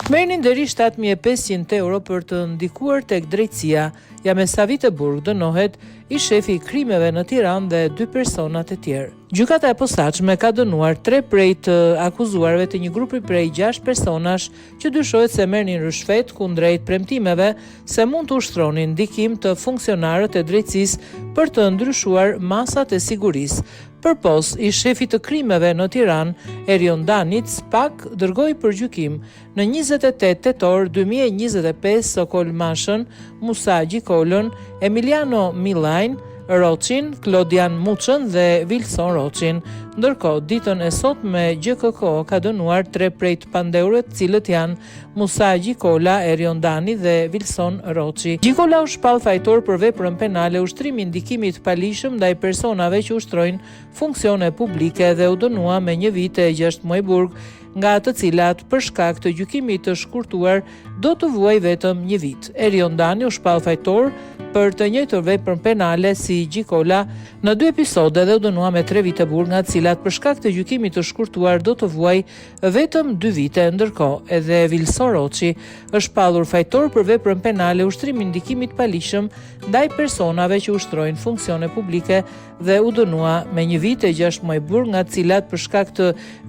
Merrnin deri 7500 euro për të ndikuar tek drejtësia, ja me sa vite burg dënohet ish-shefi i krimeve në Tiranë dhe dy personat e tjerë. Gjykata e Posaçme ka dënuar tre prej të akuzuarve të një grupi prej gjashtë personash që dyshohet se merrnin ryshfet kundrejt premtimeve se mund të ushtronin ndikim te funksionarët e drejtësisë për të ndryshuar masat e sigurisë. Përpos ish-shefit të krimeve në Tiranë, Erion Danit, SPAK dërgoi për gjykim në 28 tetor 2025 Sokol Mashën, Musa Gjikolën, Emiliano Millajn, Roçin, Klodian Muçën dhe Vilson Roçin. Ndërkohë, ditën e sotme GJKKO ka dënuar tre prej të pandehurve të cilët janë Musa Gjikola, Erion Dani dhe Vilson Roçi. Gjikola u shpall fajtor për veprën penale ushtrimi i ndikimit të paligjshëm ndaj personave që ushtrojnë funksione publike dhe u dënua me një vit e gjashtë muaj burg, nga të cilat për shkak të gjykimit të shkurtuar do të vuajë vetëm një vit. Erion Dani u shpall fajtor për të njëjtën vepër penale si Gjikola në dy episode dhe u dënua me tre vite burg nga të cilat për shkak të gjykimit të shkurtuar do të vuajë vetëm dy vite. Ndërkohë, edhe Vilson Roçi është shpallur fajtor për veprën penale ushtrimi i ndikimit të paligjshëm ndaj personave që ushtrojnë funksione publike dhe u dënua me një vit e gjashtë muaj burg nga të cilat për shkak të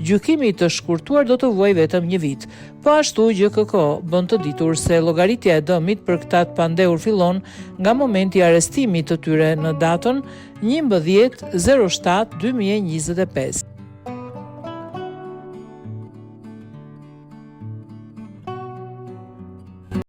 gjykimit të shkurtuar do të vuajë vetëm një vit. Po ashtu GJKKO bën të ditur se llogaritja e dëmit për këta të pandehur fillon nga momenti i arrestimit të tyre në datën 11.07.2025.